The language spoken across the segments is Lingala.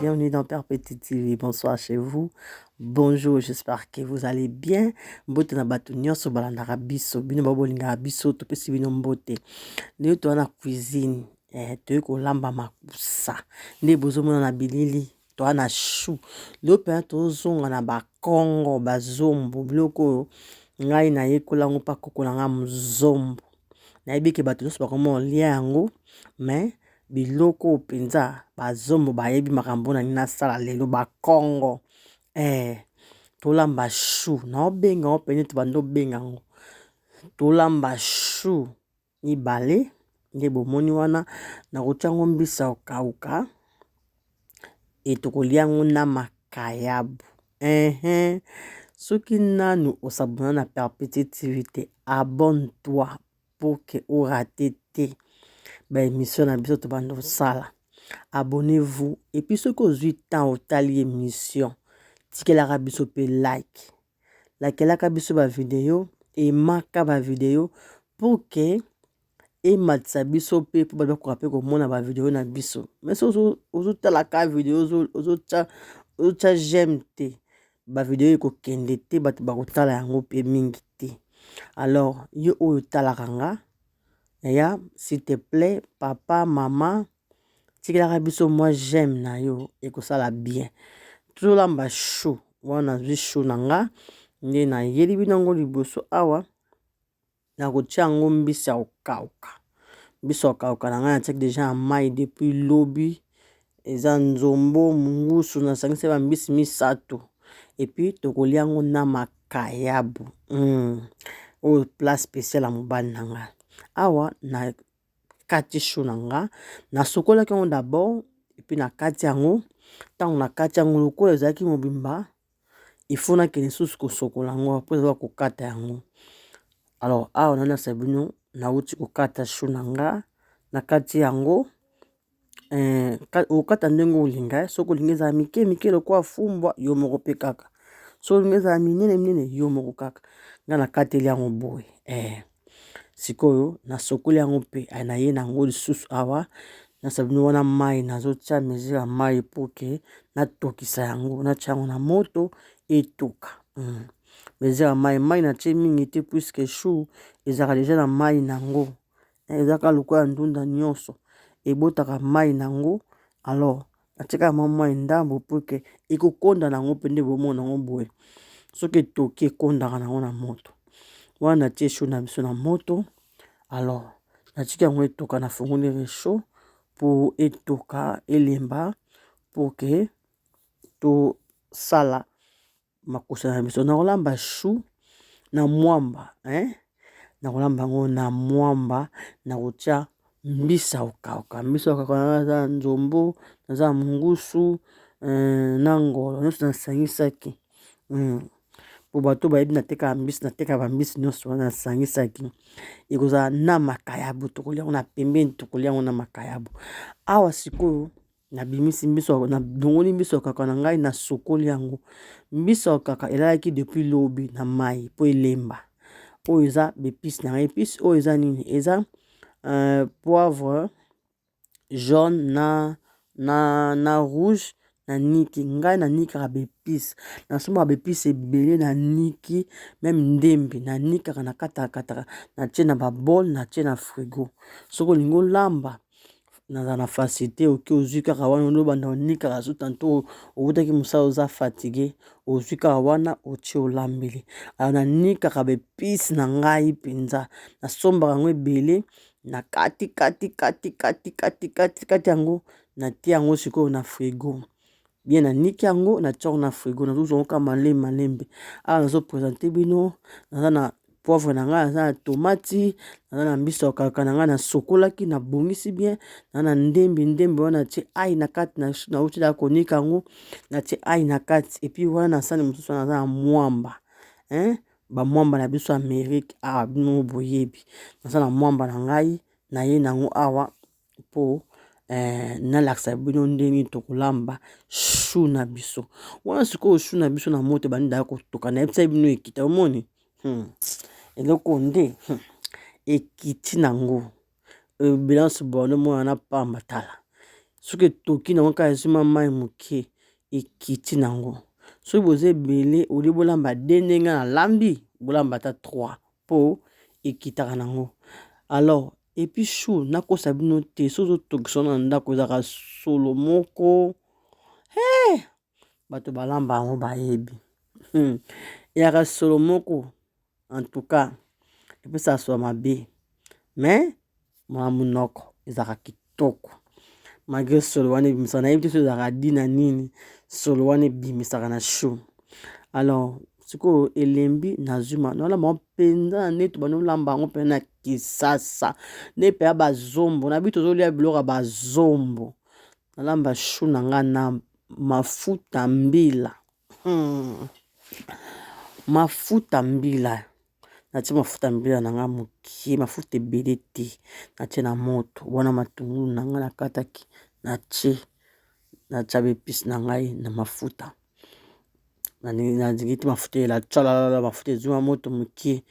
Bienvenue dans Père Petit TV. Bonsoir chez vous. Bonjour, j'espère que vous allez bien. Mbote na bato nyonso balandaka biso. Bino babolingaka biso, topesi bino mbote. Lelo toza na cuisine. Eh, toyei kolamba makusa. Nde bozomona na bilili, toza na chou. Lelo mpenza tozonga na bakongo, bazombo, biloko oyo ngai nayekola yango mpa koko na ngai mozombo. Nayebi ke bato nyonso bakoma kolia yango, mais biloko oyo mpenza bazombo bayebi makambo na nini nasala lelo bakongo eh, tolamba chou naobenga yango mpenza ete bando obenga yango tolamba chou mibale nde bomoni wana nakotia yango mbisi ya kokauka e tokolia yango na makayabu ehe soki nanu osabona na Perpétue TV te, abonne toi pour que orate te ba émission na biso tobanda kosala. Abonnez-vous et puis soki ozwi temps otali émission, tikelaka biso mpe like, lakelaka biso ba video, emaka ba video pour que ematisa biso mpe mpo bato bakoka mpe komona ba video na biso. Mais soki ozotalaka video ozotya j'aime te, ba video ekokende te, bato bakotala yango mpe mingi te. Alors yo oyo otalaka nga yaya, s'il te plaît, papa, mama, tikelaka biso mwa j'aime na yo, ekosala bien. Tozolamba chou wana, nazwi chou na nga nde nayeli bino yango liboso awa. Nakotia yango mbisi ya kokauka, mbisi ya kokauka na ngai natiaki deja na mai depuis lobi. Eza nzombo, mungusu, nasangisi ba mbisi misato epuis tokolia yango na makayabu. Oyo plat special ya mobali na nga. Awa na kati chou na nga, nasokolaki yango d'abord epuis na kati yango. Ntango na kati yango lokola ezalaki mobimba, il faut nakende lisusu kosokola yango apres eza kokata yango. Alors awa nanasa bino nauti kokata chou na nga na kati yango. Okata ndenge olinga, soki olingi ezala mike mike lokola fumbwa yo moko mpe kaka, soki olingi ezala minene minene yo moko kaka. Nga nakateli yango boye eh. Sikoyo nasokoli yango mpe naye na yango lisusu awa na sabuni wana mai, nazotia mesure ya mai pour que natokisa yango, natia yango na moto etoka. Mesure ya mai, mai natie mingi te puisque chou ezalaka deja na mai na yango, eza kaka lokola ndunda nyonso ebotaka mai na yango. Alors natiaka mwa mai ndambo pour que ekokonda na yango mpe nde bomona yango boye, soki etoki ekondaka na yango na moto wana. Natie chou na biso na moto, alors natiki yango etoka, nafungoli réchaud po etoka elemba pour que tosala makoso na biso. Nakolamba chou na mwamba hein? Nakolamba yango na mwamba, nakotia mbisi ya kokauka. Mbisi ya kokauka naza na nzombo, naza na mungusu na ngolo nyonso nasangisaki. Po bato bayebi natekaka mbisi, natekaka bambisi nyonso wana nasangisaki. Ekozala na makayabu, tokolia yango na pembeni, tokolia yango na makayabu. Awa sikoyo nabimisi mbisi, nalongoli mbisi ya kokauka na ngai, nasokoli yango. Mbisi ya kokauka elalaki depuis lobi na mai po elemba. Oyo eza ba epice na ngai. Epice oyo eza nini? Eza poivre jaune na rouge na niki. Ngai nanikaka ba epice, nasombaka ba epice ebele, naniki meme ndembe nanikaka, na kataka kataka, natie na ba bol, natie na frigo. Soki olingi olamba, naza na facilité, oke ozwi kaka wana, olobanda onikaka so tanto owutaki mosala oza fatigue, ozwi kaka wana otie olambeli. Alors nanikaka ba epice na ngai mpenza, nasombaka yango ebele, na kati kati kati kati kati kati kati yango, natie yango sikoyo na frigo bien, naniki yango, natie yango na frigo, nazozwa yango kaka malembe malembe. Awa nazo présenter bino, naza na poivre na ngai, naza na tomati, naza na mbisi ya kokauka na ngai, nasokolaki, nabongisi bien, naza na ndembe. Ndembe wana natie ail na kati, nauti kaka konika yango, natie ail na kati. Epuis wana na sani mosusu wana naza na mwamba hein, bamwamba na biso Amerike awa bino boyebi. Naza na mwamba na ngai, naye nango awa mpo nalakisa bino ndenge tokolamba chou na biso wana. Sikoyo chou na biso na moto ebandi daya kotoka, nayebisa bino ekita, omoni eloko nde ekiti nango bilance borne mwana na pamba. Tala. Soki etoki nango kaka ezwi mwa mai moke, ekiti nango. Soki boza ebele au lieu bolamba deux ndenge nga nalambi, bolamba ata trois po ekitaka nango. Alors et puis chou nakosa bino te soki ozotokisa yango na ndako ezalaka solo moko he bato balamba yango bayebi. Eyaka solo moko en tout cas epesaka solo mabe mais na monoko ezalaka kitoko malgré solo wana ebimisaka nayebi te soki ezalaka di na nini solo wana ebimisaka na chou. Alors sikoyo elembi nazwi ma nalamba yango mpenza na nde tobandi kolamba yango mpenza na kisasa nde mpenza bazombo na biso tozolia biloko ya bazombo. Nalamba chou na nga na mafuta mbila. Mafuta mbila natie mafuta mbila na nga mokie mafuta ebele te natie na moto wana matungulu na nga nakataki natie natia ba epice na ngai na mafuta nalingi te mafuta eyela tshalalala mafuta ezwi mwa moto mokie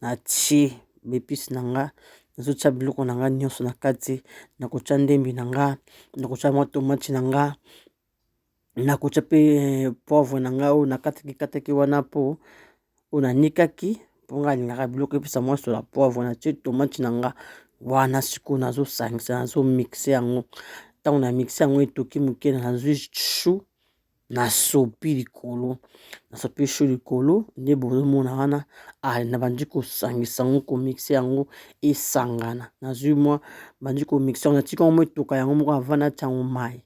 natie ba epice na nga nazotia biloko na nga nyonso na kati nakotia ndembi na nga nakotia mwa tomate na nga Nakotia mpe poivre na ngai oyo nakataki kataki wana mpo oyo nanikaki mpo ngai nalingaka biloko epesa mwa solo ya poivre. Natie tomate na nga wana sikoyo nazosangisa nazo mixe yango ntango na mixe yango etoki moke nazwi chou nasopi likolo nasopi chou likolo nde bozomona wana nabandi kosangisa yango komixe yango esangana nazwi mwa bandi komixe yango natika yango mwa etoka yango moko avant natia yango mayi.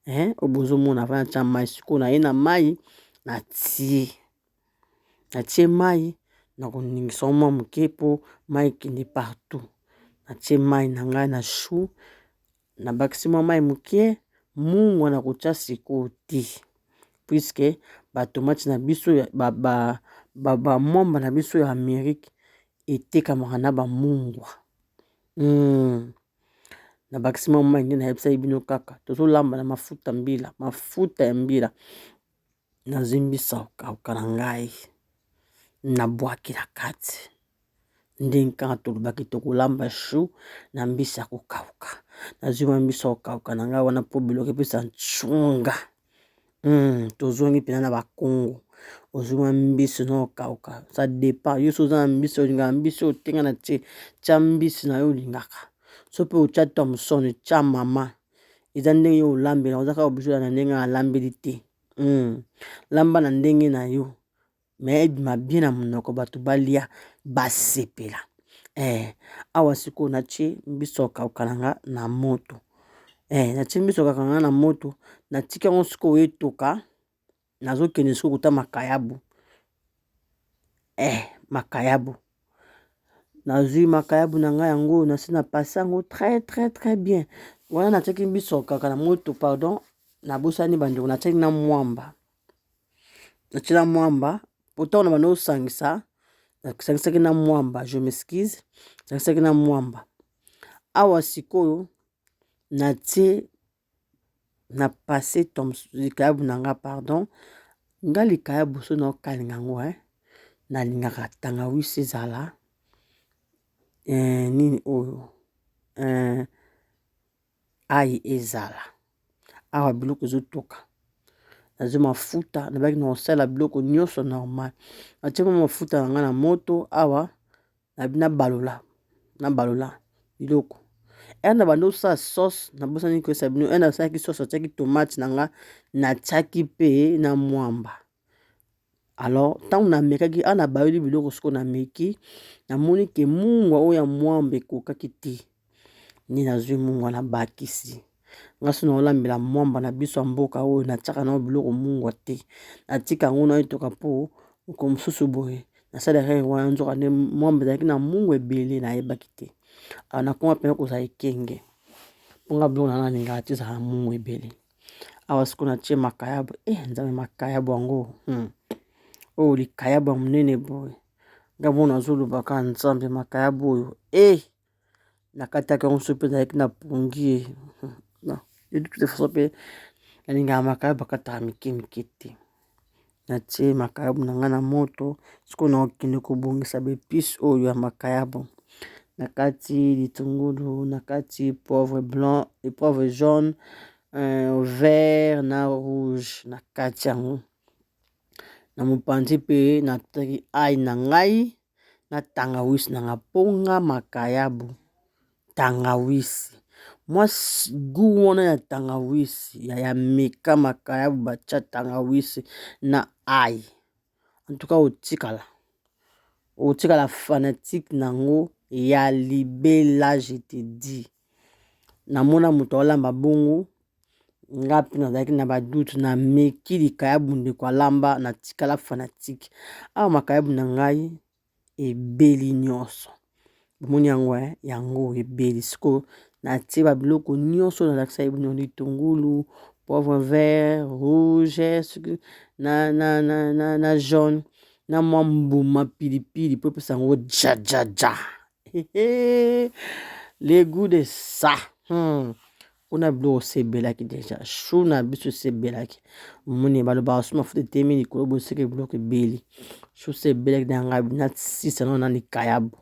Oyo bozomona avant natia mayi sikoyo naye na mayi natie natie mayi na koningisa yango mwa moke mpo mayi ekende partout natie mayi na ngai na chou nabakisi mwa mayi moke mungwa na kotia sikoyo te puisque ba tomate na biso ba mwamba na biso ya Amerique etekamaka na ba mungwa. Nabakisi mwa mayi nde nayebisaki bino kaka tozolamba na mafuta mbila mafuta ya mbila nazwi mbisi ya kokauka na ngai nabwaki na kati ndenge kaka tolobaki tokolamba chou na mbisi ya kokauka nazwi mwa mbisi ya kokauka na ngai wana mpo biloko epesa ncunga. Tozongi mpenza na bakongo ozwi mwa mbisi na okauka ça dépend yo soki oza na mbisi olingaka mbisi oyo te nga na tie tia mbisi na yo olingaka soki mpe otya thomson tia mama eza ndenge yo olambela oza kaka oblige olanda ndenge alambeli te. Lamba na ndenge na yo mais ebima bien na monoko bato balia basepela. Awa sikoyo natie mbisi ya kokauka na nga na moto. Natie mbisi ya kokauka na nga na moto natiki yango sikoyo etoka nazokende sikoyo kota makayabu. Makayabu nazwi makayabu na ngai yango nasi na passe yango très très très bien wana natiaki mbisi ya kokauka na moto pardon nabosani bandeko natiaki na mwamba. Natie na mwamba po ntango na banda osangisa nasangisaki na mwamba je m'excuse nasangisaki na mwamba awa sikoyo natie na passe likayabu na nga pardon nga likayabu soki naokalinga yango eh nalingaka tangawisi ezala nini oyo ail ezala awa biloko ezotoka nazwi mafuta nabaki na kosala biloko nyonso normal natie mwa mafuta na ngai na moto awa nabalola nabalola biloko ere na bandi osala sauce nabosani koyebisa bino ere nasalaki sauce natiaki tomate na nga natiaki mpe na mwamba alors ntango namekaki awa nabayoli biloko sikoyo nameki namoni ke mungwa oyo ya mwamba ekokaki te nde nazwi mungwa nabakisi nga soki naolambela mwamba na biso ya mboka oyo natiaka nao biloko mungwa te natika yango na etoka mpo mokolo mosusu boye nasala erreur wana nzoka nde mwamba ezalaki na mungwa ebele nayebaki te alors nakoma mpenza kozala ekenge mpo nga biloko na nga nalingaka te ezala na mungwa ebele awa sikoyo natie makayabu nzambe makayabu yango oyo likayabu ya monene boye nga moko nazoloba kaka nzambe makayabu oyo nakataki yango soki mpe nazalaki na pongi ye non de toute façon mpe nalingaka makayabu bakataka mike mike te natie makayabu na ngai na moto sikoyo nakokende kobongisa ba epice oyo ya makayabu na kati litungulu na kati poivre blanc et poivre jaune. Vert na rouge na kati yango. Na mopanzi mpe natutaki ail na ngai na tangawisi na nga mpo nga makayabu tangawisi mwa gout wana ya tangawisi ya meka makayabu batya tangawisi na ail en tout cas otikala otikala fanatique nango ya libela je te dis. Namona moto aolamba bongo nga mpe nazalaki na ba doute na meki likayabu ndeko alamba natikala fanatique. Awa makayabu na ngai ebeli nyonso bomoni yango eh? Yango ebeli sikoyo natie ba biloko nyonso nalakisaki bino litungulu poivre vert rouge soki na jaune na mwa mbuma pilipili mpo epesa yango jajaja le goût de ça. Kuna biloko esebelaki deja chou na biso esebelaki omoni balobaka so mafuta etemi likolo boseke biloko ebeli chou se ebelaki na ngai nasisa nano na likayabu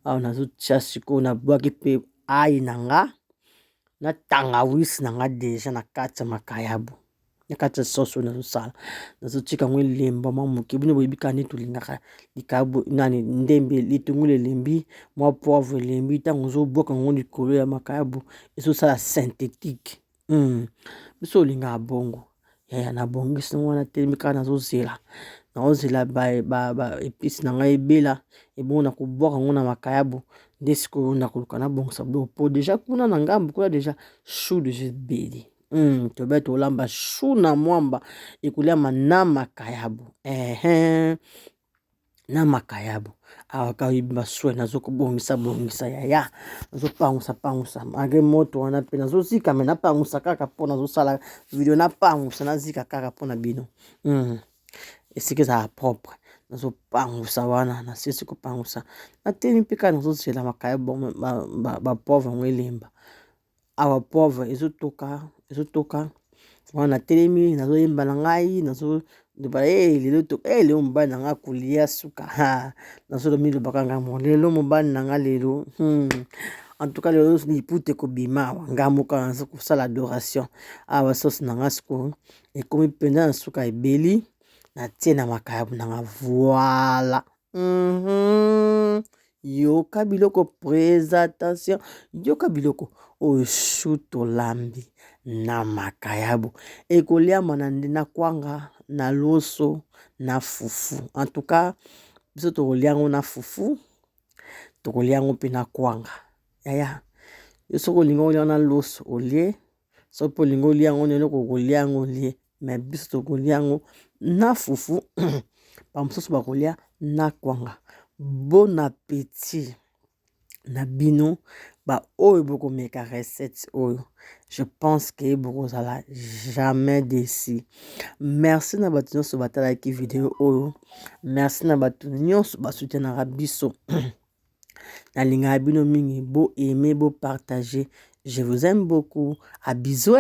awa nazotia sikoyo nabwaki mpe ail na nga na tangawisi na nga deja na kati ya makayabu na kati ya sauce oyo nazosala nazotika yango elemba mwa moke. Bino boyebi kaka nde tolingaka likayabu nani ndembe litungulu elembi mwa poivre elembi ntango ozobwaka yango likolo ya makayabu ezosala synthétique. Biso olingaka bongo yaya nabongisi yango wana telemi kaka nazozela nazozela ba épice na ngai ebela ebongo nakobwaka yango na makayabu nde sikoyo nakoluka nabongisa biloko po deja kuna na ngambo kuna deja chou deja ebeli. Tobe tolamba chou na mwamba ekoliama na makayabu ehe na makayabu awa kaka oyebi baswe nazokobongisa bongisa yaya nazopangusa pangusa malgre moto wana mpe nazozika me napangusa kaka mpo nazosala video napangusa nazika kaka mpo na bino. Esika ezala propre nazopangusa wana nasilisi kopangusa natelemi mpe kaka nazozela makayabu ba poivre yango elemba. Awa poivre ezotoka ezotoka wana natelemi nazoyemba na ngai nazoloba e lelo to e lelo mobali na ngai akolia suka nazolomilobaka ngai mo lelo mobali na ngai lelo. En tout cas lelo liputa ekobima awa ngai moko naza kosala adoration awa sauce na ngai sikoyo ekomi mpenza na suka ebeli natie na makayabu na ngai voilà. Yoka biloko présentation yoka biloko oyo chou tolambi na makayabu ekoliama na nde na kwanga na loso na fufu. En tout cas biso tokolia yango na fufu tokolia yango mpe na kwanga yaya yo soki olingi olia na loso olie soki mpe olingi olia yango na eloko okolia yango olie me biso tokolia yango na fufu bamosusu bakolia na kwanga. Bon appétit na bino baoyo bokomeka recette oyo je pense que bokozala jamais déçu. Merci na bato nyonso batalaki video oyo merci na bato nyonso basoutenaka biso nalingaka bino mingi bo aimer bo partager je vous aime beaucoup à bisous.